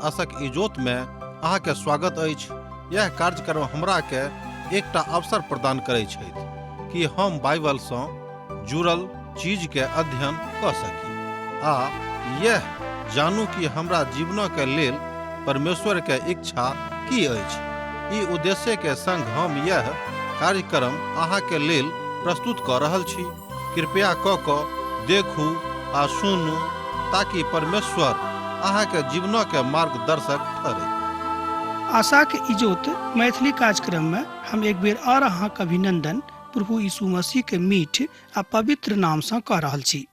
आशक इजोत में अहाँ के स्वागत अछि। यह कार्यक्रम हमरा के एकटा अवसर प्रदान करै छथि कि हम बाइबल सँ जुड़ल चीज के अध्ययन कऽ सकी आ यह जानू कि हमरा जीवन के लेल परमेश्वर के इच्छा की अछि। ई उद्देश्य के संग हम यह कार्यक्रम अहाँ के लेल प्रस्तुत कऽ रहल छी। कृपया कऽ कऽ देखू आ सुनू ताकि परमेश्वर अहाँके जीवनके मार्गदर्शक ठहरै। आशाक इजोत मैथिली कार्यक्रम में हम एक बेर और अहाँक अभिनंदन प्रभु यीशु मसीह के मीठ आ पवित्र नाम से कऽ रहल छी।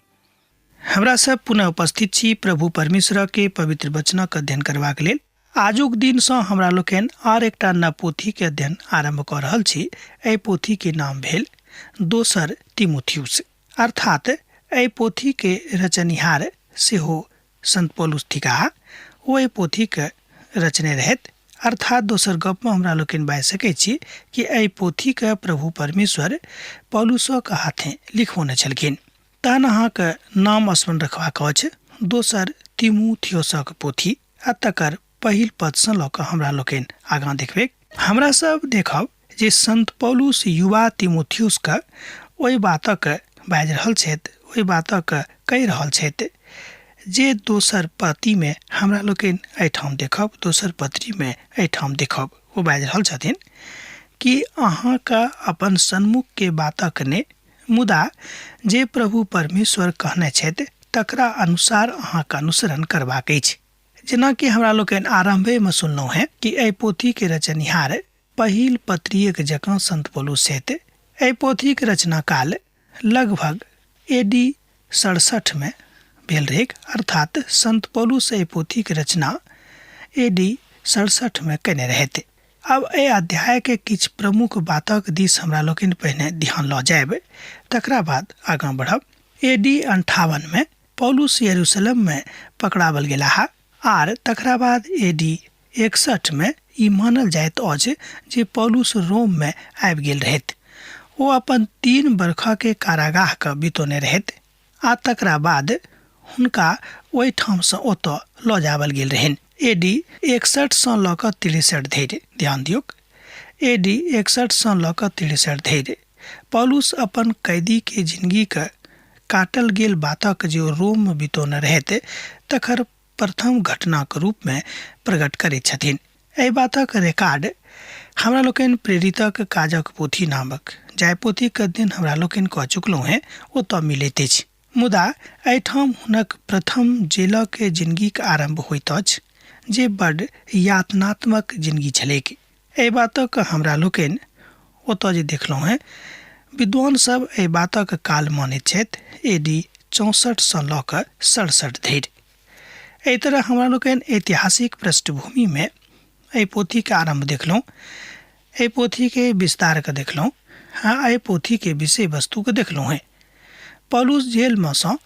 हमरा सब पुनः उपस्थित छी प्रभु परमेश्वर के पवित्र वचनक अध्ययन करबाक लेल। आजुक दिनसँ हमरा लोकनि आर एकटा नव पोथीके अध्ययन आरम्भ कऽ रहल छी। एहि पोथीके नाम भेल दोसर तिमुथियुस, अर्थात एहि पोथीके रचनिहार सेहो संत पौलुस थिकाह। ओ एहि पोथीके रचने रहथि। अर्थात दोसर गपमे हमरा लोकनि बाजि सकै छी कि एहि पोथीके प्रभु परमेश्वर पौलुसक हाथे लिखबौने छलखिन। तहन अहाँके नाम स्मरण रखबाक अछि दोसर तिमुथियोसक पोथी आ तकर पहिल पदसँ लऽ कऽ हमरा लोकनि आगाँ देखबै। हमरा सब देखब जे संत पौलुस युवा तिमुथियुसके ओहि बातक बाजि रहल छथि, ओहि बातक कहि रहल छथि जे दोसर पत्तीमे हमरा लोकनि एहिठाम देखब, दोसर पत्रीमे एहिठाम देखब। ओ बाजि रहल छथिन कि अहाँके अपन सन्मुखके बातक नहि, मुदा जे प्रभु परमेश्वर कहने छथि तकरा अनुसार अहाँके अनुसरण करबाक अछि। जेनाकि हमरा लोकनि आरम्भेमे सुनलहुँ हेँ कि एहि पोथीके रचनिहार पहिल पत्रिएक जकाँ संत पौलुस छथि। एहि पोथीक रचनाकाल लगभग ए डी 67 मे भेल रहैक, अर्थात संत पौलुस एहि पोथीक रचना ए डी 67 मे कयने रहथि। आब एहि अध्यायके किछु प्रमुख बातक दिस हमरा लोकनि पहिने ध्यान लऽ जायब, तकरा बाद आगाँ बढ़ब। ए डी 58 मे पौलुस यरूशलेममे पकड़ावल गेलाह आर तकरा बाद ए डी 61 मे ई मानल जाइत अछि जे पौलुस रोममे आबि गेल रहथि। ओ अपन 3 बरखके कारागाहके बितौने रहथि आ तकरा बाद हुनका ओहिठामसँ ओतऽ लऽ जावल गेल रहनि। ए डी 61सँ लऽ कऽ 63 धरि, ध्यान दियौक, ए डी 61सँ लऽ कऽ 63 धरि पौलुस अपन कैदीके जिनगीके काटल गेल बातक जे ओ रोममे बितौने रहथि तकर प्रथम घटनाक रूपमे प्रकट करैत छथिन। एहि बातक रिकॉर्ड हमरा लोकनि प्रेरितक काजक पोथी नामक जाहि पोथीक अध्ययन हमरा लोकनि कऽ चुकलहुँ हेँ ओतऽ मिलैत अछि। मुदा एहिठाम हुनक प्रथम जेलक जिनगीक आरम्भ होइत अछि जे बड्ड यातनात्मक जिनगी छलैक। एहि बातक हमरा लोकनि ओतऽ जे देखलहुँ हेँ, विद्वान सब एहि बातक काल मानैत छथि ए डी 64सँ लऽ कऽ 67 धरि। एहि तरह हमरा लोकनि ऐतिहासिक पृष्ठभूमिमे एहि पोथीके आरम्भ देखलहुँ, एहि पोथीके विस्तारके देखलहुँ आ एहि पोथीके विषय वस्तुके देखलहुँ हेँ। पौलुस जेलमे सँ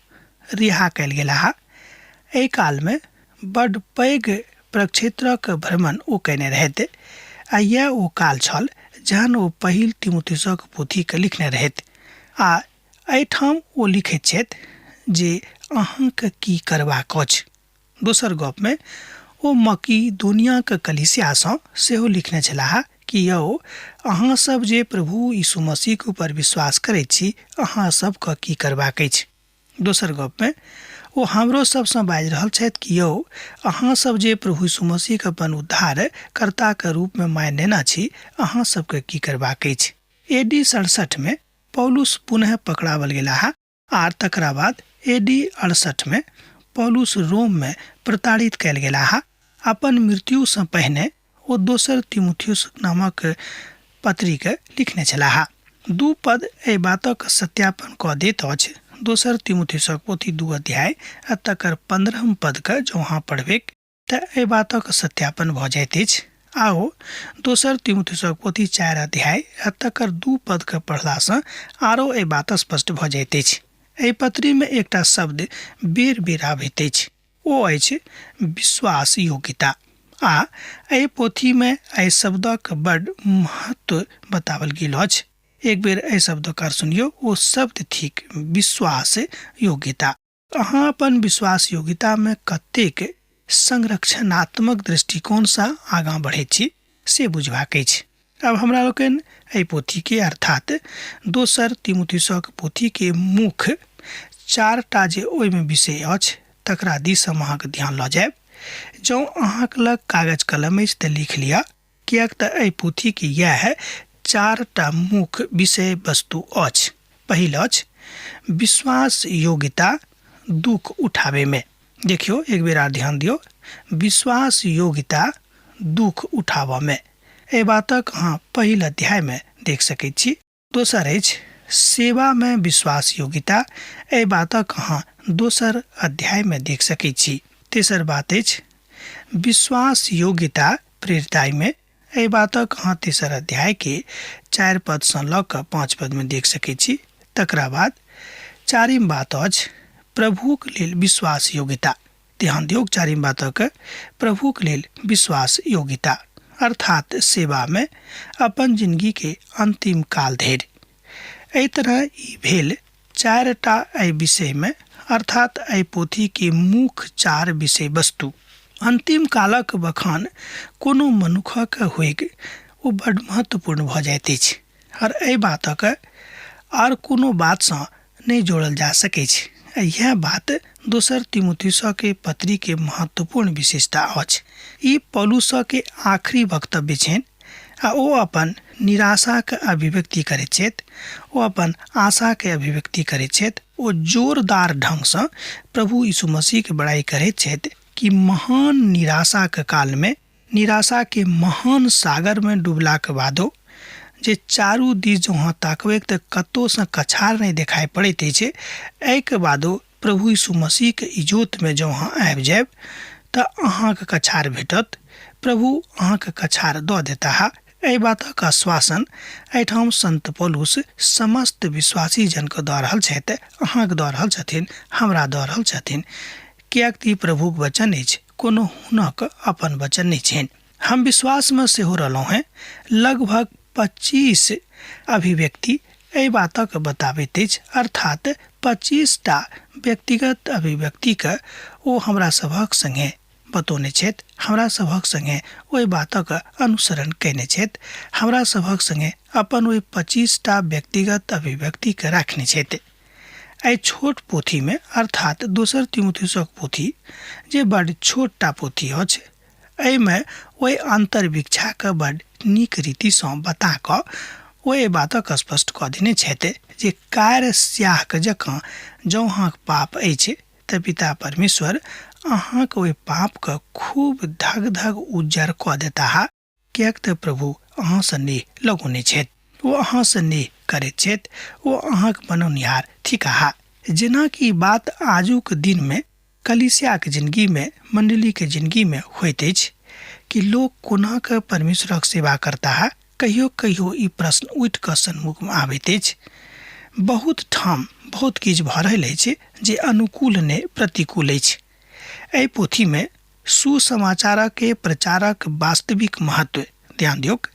रिहा कयल गेलाह। एहि कालमे बड्ड पैघ प्रक्षेत्रक भ्रमण ओ कयने रहथि आ इएह ओ काल छल जहन ओ पहिल तिमुथियुसक पोथीके लिखने रहथि आ एहिठाम ओ लिखैत छथि जे अहाँके की करबाक अछि। दोसर गपमे ओ मकीदोनियाक कलीसियासँ सेहो लिखने छलाह कि यौ अहाँ सब जे प्रभु यीशु मसीहक ऊपर विश्वास करैत छी अहाँ सबके की करबाक अछि। दोसर गपमे ओ हमरो सबसँ बाजि रहल छथि कि यौ अहाँ सब जे प्रभु यीशु मसीहके अपन उद्धारकर्ताके रूपमे मानि लेने छी अहाँ सबके की करबाक अछि। ए डी 67 मे पौलुस पुनः पकड़ावल गेलाह आर तकरा बाद ए डी 68 मे पौलुस रोममे प्रताड़ित कयल गेलाह। अपन मृत्युसँ पहिने ओ दोसर तिमुथियुस नामक पत्रीके लिखने छलाह। दू पद एहि बातक सत्यापन कऽ दैत अछि। दोसर तिमुथियुसक पोथी 2 अध्याय आ तकर 15 पदके जँ अहाँ पढ़बैक तऽ एहि बातक सत्यापन भऽ जाइत अछि। आ ओ दोसर तिमुथियुसक पोथी 4 अध्याय आ तकर 2 पदके पढ़लासँ आरो एहि बात स्पष्ट भऽ जाइत अछि। एहि पत्रीमे एकटा शब्द बेर बेर आबैत अछि, ओ अछि विश्वास योग्यता। आ एहि पोथीमे एहि शब्दक बड्ड महत्व बताओल गेल अछि। एक बेर एहि शब्दक अर्थ सुनियौ, ओ शब्द थिक विश्वास योग्यता। अहाँ अपन विश्वास योग्यतामे कतेक संरक्षणात्मक दृष्टिकोणसँ आगाँ बढ़ैत छी से बुझबाक अछि। आब हमरा लोकनि एहि पोथीके अर्थात दोसर तिमुथियुसक पोथीके मुख्य चारिटा जे ओहिमे विषय अछि तकरा दिस हम अहाँके ध्यान लऽ जायब। जँ अहाँके लग कागज कलम अछि तऽ लिख लिअ, किएक तऽ एहि पोथीके इएह चारिटा मुख्य विषय वस्तु अछि। पहिल अछि विश्वास योग्यता दुख उठाबैमे। देखियौ, एक बेर आर ध्यान दियौ, विश्वास योग्यता दुख उठाबऽमे। एहि बातक अहाँ पहिल अध्यायमे देख सकैत छी। दोसर अछि सेवामे विश्वास योग्यता। एहि बातक अहाँ दोसर अध्यायमे देख सकैत छी। तेसर बात अछि विश्वास योग्यता प्रेरिताइमे। एहि बातक अहाँ तेसर अध्यायके 4 पदसँ लऽ कऽ 5 पदमे देख सकैत छी। तकरा बाद चारिम बात अछि प्रभुक लेल विश्वास योग्यता। ध्यान दियौ, चारिम बातक प्रभुक लेल विश्वास योग्यता, अर्थात सेवामे अपन जिंदगीके अंतिम काल धरि। एहि तरह ई भेल चारिटा एहि विषयमे, अर्थात एहि पोथीके मुख्य 4 विषय वस्तु। अंतिम कालक बखान कोनो मनुखक होइक ओ बड महत्वपूर्ण भऽ जाइत अछि आओर एहि बातक आर कोनो बातसँ नहि जोड़ल जा सकैछ। इएह बात दोसर तिमुथियुसके पत्रीके महत्वपूर्ण विशेषता अछि। ई पौलुसके आखिरी वक्तव्य छनि आ ओ अपन निराशाके अभिव्यक्ति करैत छथि, ओ अपन आशाके अभिव्यक्ति करैत छथि। ओ जोरदार ढङ्गसँ प्रभु यीशु मसीहके बड़ाइ करैत छथि कि महान निराशाके कालमे, निराशाके महान सागरमे डुबलाके बादो जे चारू दिस जँ अहाँ ताकबै तऽ कतहुसँ कछार नहि देखाइ पड़ैत अछि, एहिके बादो प्रभु यीशु मसीहके इजोतमे जँ अहाँ आबि जायब तऽ अहाँके कछार भेटत, प्रभु अहाँके कछार दऽ देताह। एहि बातक आश्वासन एहिठाम संत पौलुस समस्त विश्वासी जनके दऽ रहल छथि, अहाँके दऽ रहल छथिन, हमरा दऽ रहल छथिन, किएक तऽ ई प्रभुक वचन अछि, कोनो हुनक अपन वचन नहि छनि। हम विश्वासमे सेहो रहलहुँ हेँ। लगभग 25 अभिव्यक्ति एहि बातक बताबैत अछि, अर्थात 25टा व्यक्तिगत अभिव्यक्तिके ओ हमरा सभक सङ्गे बतौने छथि, हमरा सभक सङ्गे ओहि बातक अनुसरण कयने छथि, हमरा सभक सङ्गे अपन ओहि 25टा व्यक्तिगत अभिव्यक्तिके राखने छथि। एहि छोट पोथीमे, अर्थात दोसर तिमुथियुसक पोथी जे बड छोटटा पोथी अछि, एहिमे ओहि अन्तर्वीक्षाके बड नीक रीतिसँ बता कऽ ओ एहि बातक स्पष्ट कऽ देने छथि जे कार स्याहके जकाँ जँ अहाँक पाप अछि तऽ पिता परमेश्वर अहाँक ओहि पापके खूब धग धग उज्जर कऽ देताह, किएक तऽ प्रभु अहाँसँ नेह लगौने छथि, ओ अहाँसँ नेह करैत छथि, ओ अहाँक बनौनिहार थिकाह। जेनाकि ई बात आजुक दिनमे कलीसियाक जिनगीमे, मण्डलीके जिनगीमे होइत अछि कि लोक कोना कऽ परमेश्वरक सेवा करताह, कहियो कहियो ई प्रश्न उठि कऽ सन्मुखमे आबैत अछि। बहुत ठाम बहुत किछु भऽ रहल अछि जे अनुकूल नहि प्रतिकूल अछि। एहि पोथीमे सुसमाचारके प्रचारक वास्तविक महत्व, ध्यान दियौक,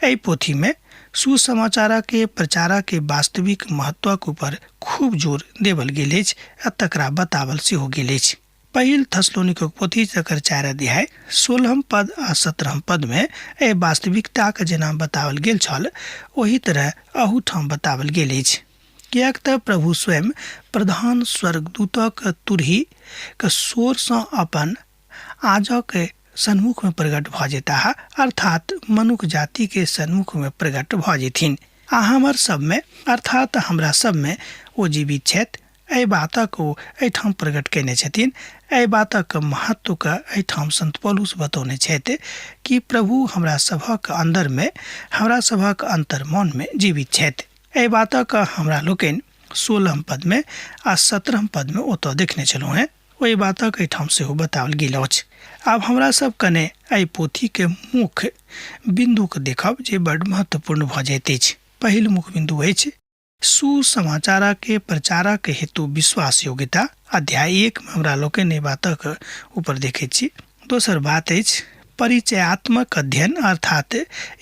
एहि पोथीमे सुसमाचारके प्रचारके वास्तविक महत्वक ऊपर खूब जोर देवल गेल अछि आ तकरा बतावल सेहो गेल अछि। पहिल थसलोनिकक पोथी जकर 4 अध्याय 16 पद आ 17 पदमे एहि वास्तविकताके जेना बताओल गेल छल ओही तरह अहूठाम बताओल गेल अछि। किएक तऽ प्रभु स्वयं प्रधान स्वर्गदूतक तुरहीके शोरसँ अपन आजके सन्मुखमे प्रकट भऽ जेताह, अर्थात मनुख जातिके सन्मुखमे प्रकट भऽ जेथिन आ हमर सबमे, अर्थात हमरा सबमे ओ जीवित छथि। एहि बातक ओ एहिठाम प्रकट कयने छथिन। एहि बातक महत्वके एहिठाम संत पौलुस बतौने छथि कि प्रभु हमरा सभक अन्दरमे, हमरा सभक अन्तर्मनमे जीवित छथि। एहि बातक हमरा लोकनि 16 पदमे आ 17 पदमे ओतऽ देखने छलहुँ हेँ। ओहि बातक एहिठाम सेहो बताओल गेल अछि। आब हमरा सब कने एहि पोथीके मुख्य बिन्दुके देखब जे बड महत्वपूर्ण भऽ जाइत अछि। पहिल मुख्य बिन्दु अछि सुसमाचारके प्रचारक हेतु विश्वास योग्यता। अध्याय 1 मे हमरा लोकनि एहि बातक ऊपर देखैत छी। दोसर बात अछि परिचयात्मक अध्ययन, अर्थात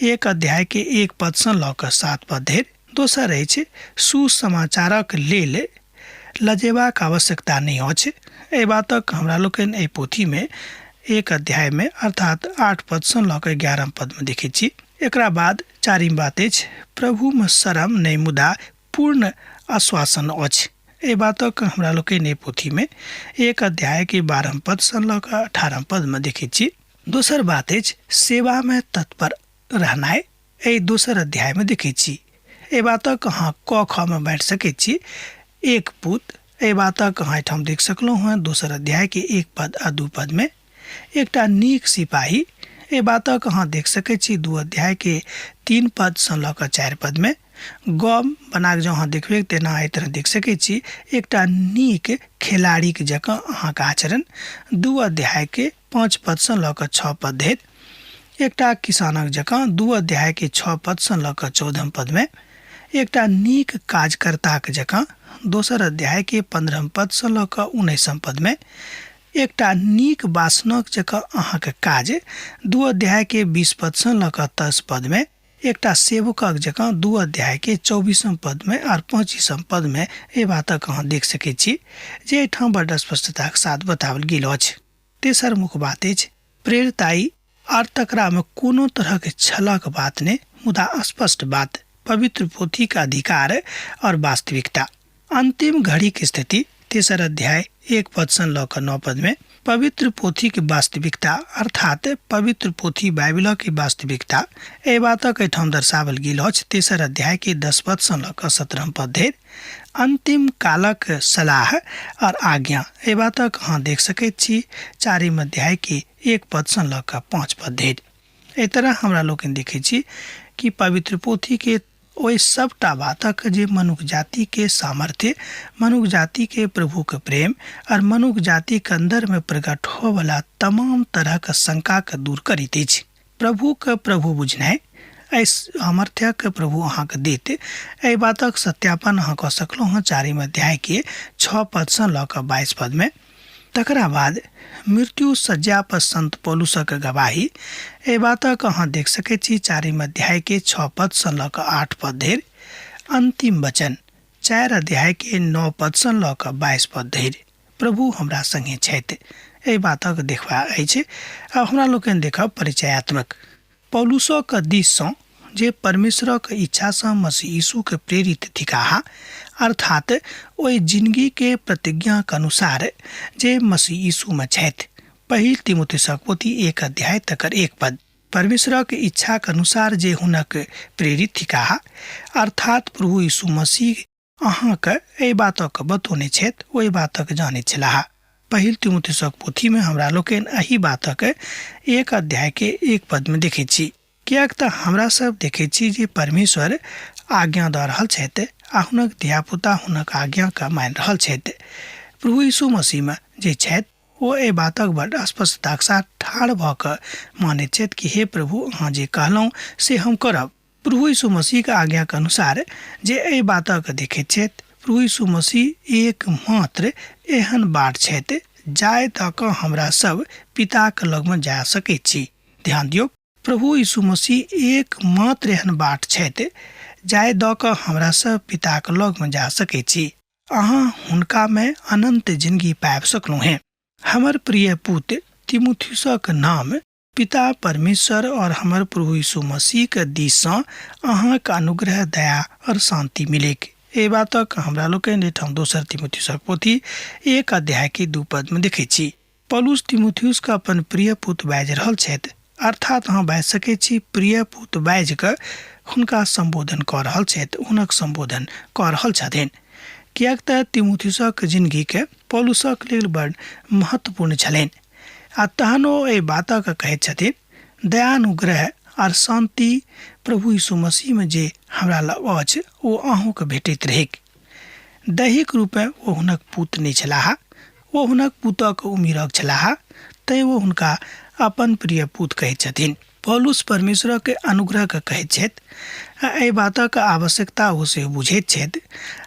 1 अध्याय के 1 पदसँ लऽ कऽ 7 पद धरि। दोसर अछि सुसमाचारक लेल लजेबाक आवश्यकता नहि अछि। एहि बातक हमरा लोकनि एहि पोथीमे एक अध्यायमे अर्थात 8 पदसँ लऽ कऽ 11 पदमे देखैत छी। एकरा बाद चारिम बात अछि प्रभुमे शरम नहि मुदा पूर्ण आश्वासन अछि। एहि बातक हमरा लोकनि एहि पोथीमे एक अध्यायके 12 पदसँ लऽ कऽ 18 पदमे देखैत छी। दोसर बात अछि सेवामे तत्पर रहनाइ, एहि दोसर अध्यायमे देखैत छी। एहि बातक अहाँ क ख मे बाँटि सकैत छी। एक पुत, एहि बातक अहाँ एहिठाम देख सकलहुँ हेँ दोसर अध्यायके 1 पद आ 2 पदमे। एकटा नीक सिपाही, एहि बातक अहाँ देख सकैत छी 2 अध्यायके 3 पदसँ लऽ कऽ 4 पदमे। ग बना कऽ जँ अहाँ देखबै तेना एहि तरह देख सकैत छी एकटा नीक खेलाड़ीके जकाँ अहाँके आचरण 2 अध्यायके 5 पदसँ लऽ कऽ 6 पद धरि। एकटा किसानक जकाँ 2 अध्यायके 6 पदसँ लऽ कऽ 14 पदमे। एकटा नीक काजकर्ताक जकाँ दोसर अध्यायके 15 पदसँ लऽ कऽ 19 पदमे। एकटा नीक बासनक जकाँ अहाँके काज 2 अध्यायके 20 पदसँ लऽ कऽ 23 पदमे। एकटा सेवकक जकाँ 2 अध्यायके 24 पदमे आर 25 पदमे एहि बातक अहाँ देख सकैत छी जे एहिठाम बड्ड स्पष्टताक साथ बताओल गेल अछि। तेसर मुख्य बात अछि प्रेरिताई आर तकरामे कोनो तरहक छलक बात नहि मुदा स्पष्ट बात, पवित्र पोथीक अधिकार और वास्तविकता। अंतिम घड़ीक स्थिति तेसर अध्याय 1 पदसँ लऽ कऽ 9 पदमे पवित्र पोथीक वास्तविकता अर्थात पवित्र पोथी बाइबिलक वास्तविकता एहि बातक एहिठाम दर्शावल गेल अछि तेसर अध्यायके 10 पदसँ लऽ कऽ 17 पद धरि। अंतिम कालक सलाह और आज्ञा एहि बातक अहाँ देख सकैत छी 4 अध्यायके 1 पदसँ लऽ कऽ 5 पद धरि। एहि तरह हमरा लोकनि देखै छी कि पवित्र पोथीके ओहि सबटा बातक जे मनुख जातिके सामर्थ्य, मनुख जातिके प्रभुके प्रेम और मनुख जातिके अन्दरमे प्रकट होवला तमाम तरहक शंकाके दूर करैत अछि। प्रभुके प्रभु बुझनाइ, एहि सामर्थ्यके प्रभु अहाँके देत, एहि बातक सत्यापन अहाँ कऽ सकलहुँ हँ 4 अध्यायके 6 पदसँ लऽ कऽ 22 पदमे। तकरा बाद मृत्यु सज्जा पर संत पौलुसक गवाही, एहि बातक अहाँ देख सकैत छी 4 अध्यायके 6 पदसँ लऽ कऽ 8 पद धरि। अंतिम वचन 4 अध्यायके 9 पदसँ लऽ कऽ 22 पद धरि। प्रभु हमरा संगे छथि, एहि बातक देखबा अछि। आब हमरा लोकनि देखब परिचयात्मक पौलुसक दिससँ जे परमेश्वरक इच्छासँ मसीह यीशुके प्रेरित थिकाह, अर्थात ओहि जिनगीके प्रतिज्ञाक अनुसार जे मसीह यीशुमे छथि। पहिल तिमुथियुसक पोथी 1 अध्याय तकर 1 पद। परमेश्वरक इच्छाक अनुसार जे हुनक प्रेरित थिकाह, अर्थात प्रभु यीशु मसीह अहाँके एहि बातक बतौने छथि, ओहि बातक जानैत छलाह। पहिल तिमुथियुसक पोथीमे हमरा लोकनि एहि बातक 1 अध्यायके 1 पदमे देखैत छी, किएक तऽ हमरा सब देखैत छी जे परमेश्वर आज्ञा दऽ रहल छथि आ हुनक धियापुता हुनक आज्ञाके मानि रहल छथि। प्रभु यीशु मसीहमे जे छथि ओ एहि बातक बड्ड स्पष्टताक साथ ठाढ़ भऽ कऽ मानैत छथि कि हे प्रभु, अहाँ जे कहलहुँ से हम करब। प्रभु यीशु मसीहके आज्ञाके अनुसार जे एहि बातक देखैत छथि, प्रभु यीशु मसीह एकमात्र एहन बाट छथि जाहि दऽ कऽ हमरा सब पिताके लगमे जा सकैत छी। ध्यान दियौ, प्रभु यीशु मसीह एकमात्र एहन बाट छथि जाहि दऽ कऽ हमरा सब पिताके लगमे जा सकैत छी। अहाँ हुनकामे अनन्त जिंदगी पाबि सकलहुँ हेँ। हमर प्रिय पुत तिमुथियुसक नाम पिता परमेश्वर और हमर प्रभु यीशु मसीह के दिस सँ अहाँक अनुग्रह, दया और शांति मिलेक। एहि बातक हमरा लोकनि एहिठाम दोसर तिमुथियुसक पोथी 1 अध्याय के 2 पद में देखै छी। पौलुस तिमुथियुस के अपन प्रिय पुत बाजि रहल छथि, अर्थात अहाँ बाजि सकैत छी प्रिय पुत बाजि कऽ हुनका सम्बोधन कऽ रहल छथि, हुनक सम्बोधन कऽ रहल छथिन, किएक तऽ तिमुथियुसक जिनगीके पौलुसक लेल बड़ महत्वपूर्ण छलनि। आ तहन ओ एहि बातक कहैत छथिन, दयानुग्रह आर शांति प्रभु यीशु मसीहमे जे हमरा लग अछि ओ अहूँके भेटैत रहैक। दैहिक रूपेँ ओ हुनक पुत नहि छलाह, ओ हुनक पुतक उमिरक छलाह, तैँ ओ हुनका अपन प्रिय पुत कहैत छथिन। पौलुस परमेश्वरक अनुग्रहके कहैत छथि आ एहि बातक आवश्यकता ओ सेहो बुझैत छथि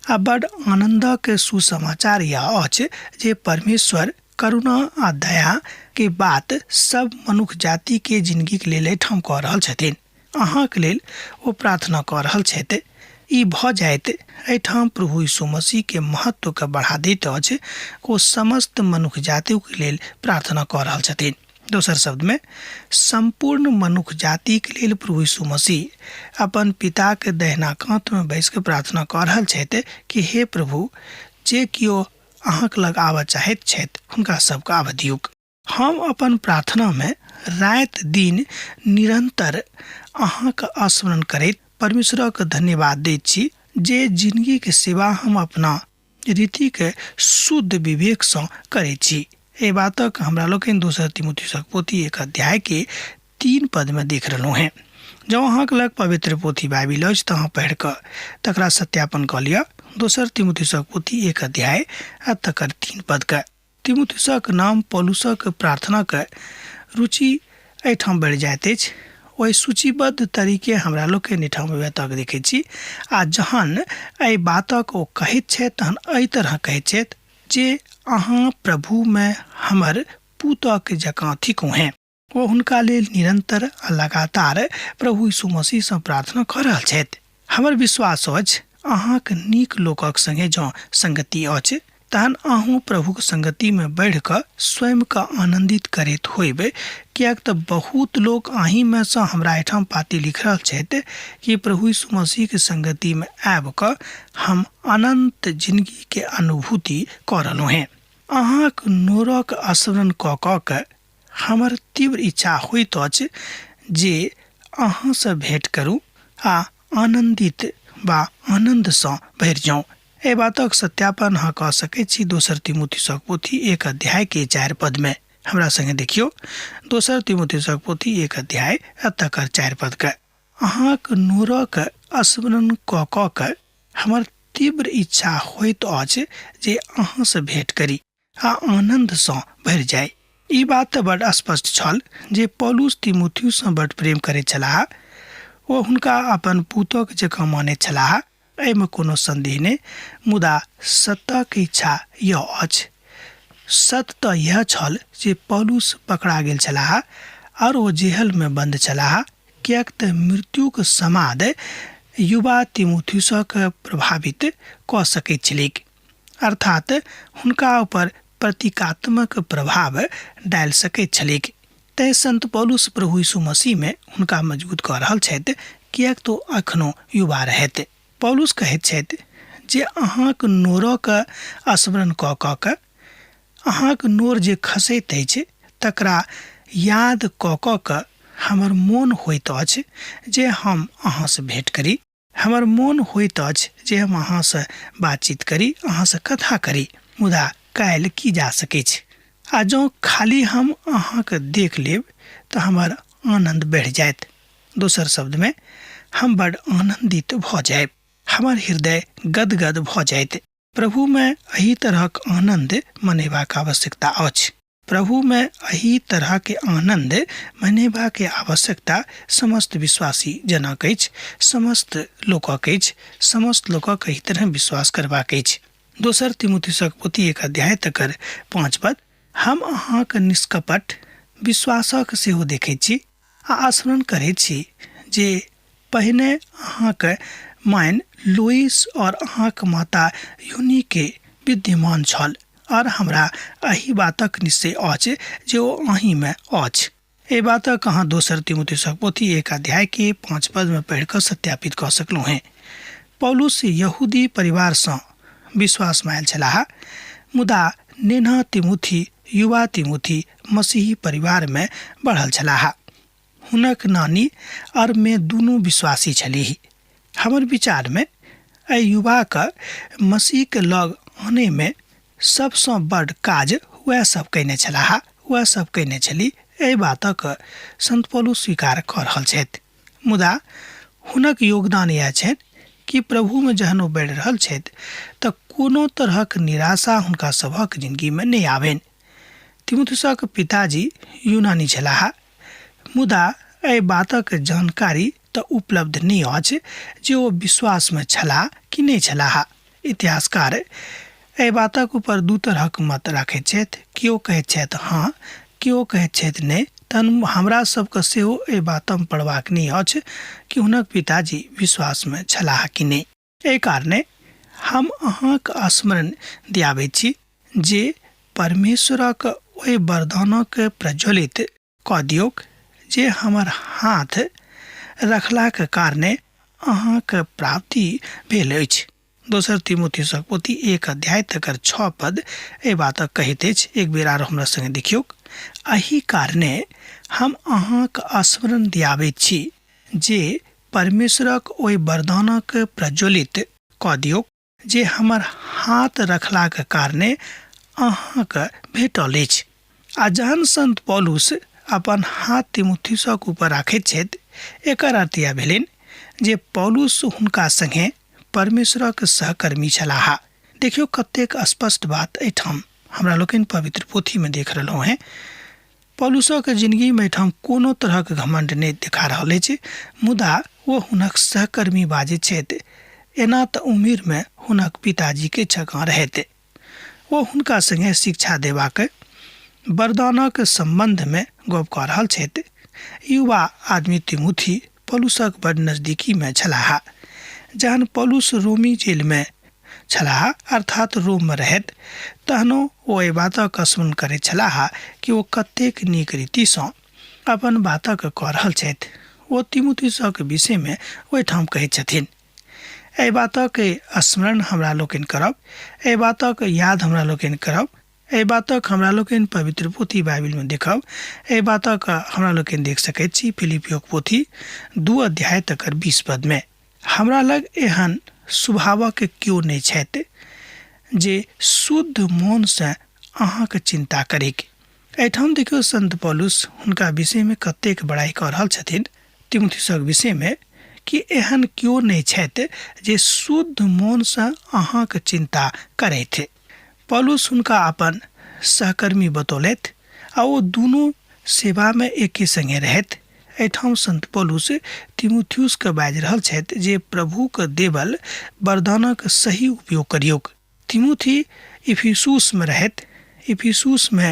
आ बड आनन्दक सुसमाचार यह अछि जे परमेश्वर करुणा आ दया के बात सब मनुख जाति के जिंदगी के लेल एहिठाम कऽ रहल छथिन। अहाँके लेल ओ प्रार्थना कऽ रहल छथि। ई भऽ जाइत एहिठाम प्रभु यीशु मसीह के महत्व के बढ़ा दैत अछि। ओ समस्त मनुख जातिक लेल प्रार्थना कऽ रहल छथिन। दोसर शब्दमे, सम्पूर्ण मनुख जातिके लेल प्रभु यीशु मसीह अपन पिताके दहिना कातमे बैस कऽ प्रार्थना कऽ रहल छथि कि हे प्रभु, जे केओ अहाँके लग आबऽ चाहैत छथि हुनका सबके आबऽ दियौक। हम अपन प्रार्थनामे राति दिन निरन्तर अहाँके स्मरण करैत परमेश्वरक धन्यवाद दैत छी जे जिनगीके सेवा हम अपना रीतिके शुद्ध विवेकसँ करैत छी। एहि बातक हमरा लोकनि दोसर तिमुथियुसक पोथी 1 अध्यायके 3 पदमे देख रहलहुँ हेँ। जँ अहाँके लग पवित्र पोथी बाइबिल अछि तऽ अहाँ पढ़ि कऽ तकरा सत्यापन कऽ लिअ। दोसर तिमुथियुसक पोथी 1 अध्याय आ तकर 3 पदके। तिमुथियुसक नाम पौलुसक प्रार्थनाक रुचि एहिठाम बढ़ि जाइत अछि। ओहि सूचीबद्ध तरीके हमरा लोकनि एहिठाम तक देखैत छी आ जहन एहि बातक ओ कहैत छथि तहन एहि तरह कहैत छथि जे अहाँ प्रभुमे हमर पुतक जकाँ थिकहुँ हेँ। ओ हुनका लेल निरन्तर आ लगातार प्रभु यीशु मसीहसँ प्रार्थना कऽ रहल छथि। हमर विश्वास अछि अहाँक नीक लोकक संगे जँ संगति अछि तहन अहूँ प्रभुक संगतिमे बढ़ि कऽ स्वयंके आनन्दित करैत होयब, किएक तऽ बहुत लोक अहीँमे सँ हमरा एहिठाम पाती लिख रहल छथि कि प्रभु यीशु मसीहके संगतिमे आबि कऽ हम अनन्त जिनगीके अनुभूति कऽ रहलहुँ हेँ। अहाँक नोरक स्मरण कऽ कऽ के हमर तीव्र इच्छा होइत अछि जे अहाँसँ भेँट करू आ आनन्दित वा आनन्दसँ भरि जाउ। एहि बातक सत्यापन अहाँ कऽ सकैत छी दोसर तिमुथियुसक पोथी 1 अध्यायके 4 पदमे। हमरा संगे देखियौ दोसर तिमुथियुसक पोथी 1 अध्याय आ तकर 4 पदके। अहाँक नोरक स्मरण कऽ कऽ के हमर तीव्र इच्छा होइत अछि जे अहाँसँ भेँट करी आ आनन्दसँ भरि जाय। ई बात तऽ बड स्पष्ट छल जे पौलुस तिमुथियुससँ बड प्रेम करैत छलाह। ओ हुनका अपन पुतक जकाँ मानैत छलाह, एहिमे कोनो सन्देह नहि। मुदा सत्यक इच्छा यह अछि। सत्य तऽ यह छल जे पौलुस पकड़ा गेल छलाह आओर ओ जेहलमे बन्द छलाह, किएक तऽ मृत्युक समाद युवा तिमुथियुसक प्रभावित कऽ सकैत छलैक, अर्थात हुनका ऊपर प्रतीकात्मक प्रभाव डालि सकैत छलैक। तैँ संत पौलुस प्रभु यीशु मसीहमे हुनका मजबूत कऽ रहल छथि, किएक तऽ ओ एखनो युवा रहथि। पौलुस कहैत छथि जे अहाँक नोरक स्मरण कऽ कऽ के, अहाँक नोर जे खसैत अछि तकरा याद कऽ कऽ के हमर मोन होइत अछि जे हम अहाँसँ भेँट करी। हमर मोन होइत अछि जे हम अहाँसँ बातचीत करी, अहाँसँ कथा करी, मुदा काल्हि की जा सकैछ। आ जँ खाली हम अहाँके देख लेब तऽ हमर आनन्द बढ़ि जायत। दोसर शब्दमे, हम बड्ड आनन्दित भऽ जायब। हमर हृदय गदगद भऽ जायत। प्रभुमे एहि तरहक आनन्द मनेबाक आवश्यकता अछि। प्रभुमे एहि तरहके आनन्द मनेबाके आवश्यकता समस्त विश्वासी जनक अछि, समस्त लोकक अछि, समस्त लोकक एहि तरह विश्वास करबाक अछि। दोसर तिमुथियुसक पोथी 1 अध्याय तकर 5 पद, हम अहाँक निष्कपट विश्वासक सेहो देखैत छी आ स्मरण करैत छी जे पहिने अहाँक माइन लुइस और अहाँक माता यूनीके विद्यमान छल और हमरा एहि बातक निश्चय अछि जे ओ अहीँमे अछि। एहि बातक अहाँ दोसर तिमुथियुसक पोथी 1 अध्यायके 5 पदमे पढ़ि कऽ सत्यापित कऽ सकलहुँ हेँ। पौलुस यहूदी परिवारसँ विश्वासमे आयल छलाह, मुदा नेन्हा तिमुथी, युवा तिमुथी मसीही परिवारमे बढ़ल छलाह। हुनक नानी और मे दुनू विश्वासी छलीह। हमर विचारमे एहि युवाके मसीहके लग आनैमे सबसँ बड़ काज वएह सब कयने छलाह, वएह सब कयने छली। एहि बातक संत पौलुस स्वीकार कऽ रहल छथि। मुदा हुनक योगदान इएह छनि कि प्रभुमे जहन ओ बढ़ि रहल छथि तऽ कोनो तरहक निराशा हुनका सभक जिनगीमे नहि आबनि। तिमुथियुसक पिताजी यूनानी छलाह, मुदा एहि बातक जानकारी तऽ उपलब्ध नहि अछि जे ओ विश्वासमे छलाह कि नहि छलाह। इतिहासकार एहि बातक ऊपर दू तरहक मत राखैत छथि। केओ कहैत छथि हँ, केओ कहैत छथि नहि। तहन हमरा सबके सेहो एहि बातमे पड़बाक नहि अछि कि हुनक पिताजी विश्वासमे छलाह कि नहि। एहि कारणे हम अहाँक स्मरण दियाबैत छी जे परमेश्वरक ओहि वरदानक प्रज्वलित कऽ दियौक जे हमर हाथ रखलाक कारणे अहाँके प्राप्ति भेल अछि। दोसर तिमोथीसक पोथी 1 अध्याय तकर 6 पद एहि बातक कहैत अछि। एक बेर आर हमरा संगे देखियौक। एहि कारणे हम अहाँक स्मरण दियाबैत छी जे परमेश्वरक ओहि वरदानक प्रज्वलित कऽ दियौक जे हमर हाथ रखलाक कारणे अहाँके भेटल अछि। आ जहन संत पौलुस अपन हाथ तिमुथियुसक ऊपर राखैत छथि, एकर अर्थ इएह भेलनि जे पौलुस हुनका संगे परमेश्वरक सहकर्मी छलाह। देखियौ कतेक स्पष्ट बात एहिठाम हमरा लोकनि पवित्र पोथीमे देख रहलहुँ हेँ। पौलुसक जिनगीमे एहिठाम कोनो तरहक घमण्ड नहि देखा रहल अछि, मुदा ओ हुनक सहकर्मी बाजैत छथि। एना तऽ उमिरमे हुनक पिताजीके जकाँ रहथि। ओ हुनका संगे शिक्षा देबाक वरदानक सम्बन्धमे गप कऽ रहल छथि। युवा आदमी तिमुथी पौलुसक बड़ नजदीकीमे छलाह। जहन पौलुस रोमी जेलमे छलाह अर्थात रोममे रहैत, तहनो ओ एहि बातक स्मरण करैत छलाह कि ओ कतेक नीक रीतिसँ अपन बातक कऽ रहल छथि। ओ तिमुथिसक विषयमे ओहिठाम कहैत छथिन। एहि बातक स्मरण हमरा लोकनि करब, एहि बातक याद हमरा लोकनि करब, एहि बातक हमरा लोकनि पवित्र पोथी बाइबिलमे देखब। एहि बातक हमरा लोकनि देख सकैत छी फिलिपियोक पोथी 2 अध्याय तकर 20 पदमे। हमरा लग एहन स्वभावक केओ नहि छथि जे शुद्ध मोनसँ अहाँके चिन्ता करैक। एहिठाम देखियौ संत पौलुस हुनका विषयमे कतेक बड़ाइ कऽ रहल छथिन तिमुथियुसक विषयमे कि एहन केओ नहि छथि जे शुद्ध मोनसँ अहाँके चिन्ता करथि। पौलुस हुनका अपन सहकर्मी बतौलथि आ ओ दुनू सेवामे एके संगे रहथि। एहिठाम संत पौलुस तिमुथियुसके बाजि रहल छथि जे प्रभुक देवल वरदानक सही उपयोग करियौक। तिमुथी इफिसुसमे रहथि। इफिसुसमे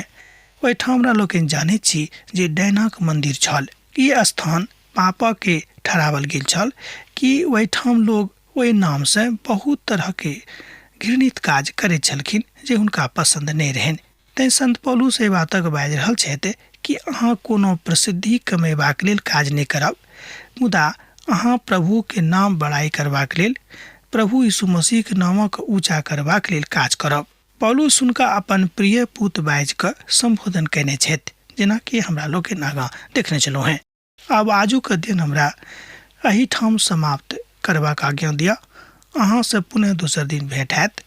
ओहिठाम हमरा लोकनि जानैत छी जे डायनाक मन्दिर छल। ई स्थान पापके ठहरावल गेल छल कि ओहिठाम लोग ओहि नामसँ बहुत तरहके घृणित काज करैत छलखिन जे हुनका पसन्द नहि रहनि। तैँ संत पौलुस एहि बातक बाजि रहल छथि कि अहाँ कोनो प्रसिद्धि कमेबाक लेल काज नहि करब, मुदा अहाँ प्रभुके नाम बड़ाइ करबाक लेल, प्रभु यीशु मसीहक नामक ऊँचा करबाक लेल काज करब। पौलुस हुनका अपन प्रिय पुत बाजि कऽ सम्बोधन कयने छथि, जेना कि हमरा लोकनि आगाँ देखने छलहुँ हेँ। आब आजुक अध्ययन हमरा एहिठाम समाप्त करबाक आज्ञा दिअ। अहाँसँ पुनः दोसर दिन भेंट हैत।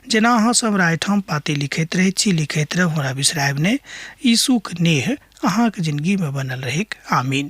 जेना अहाँ सब हमरा एहिठाम पाती लिखैत रहैत छी, लिखैत रहब, हमरा बिसरायब नहि। यीशुक नेह अहाँक जिनगीमे बनल रहैक। आमीन।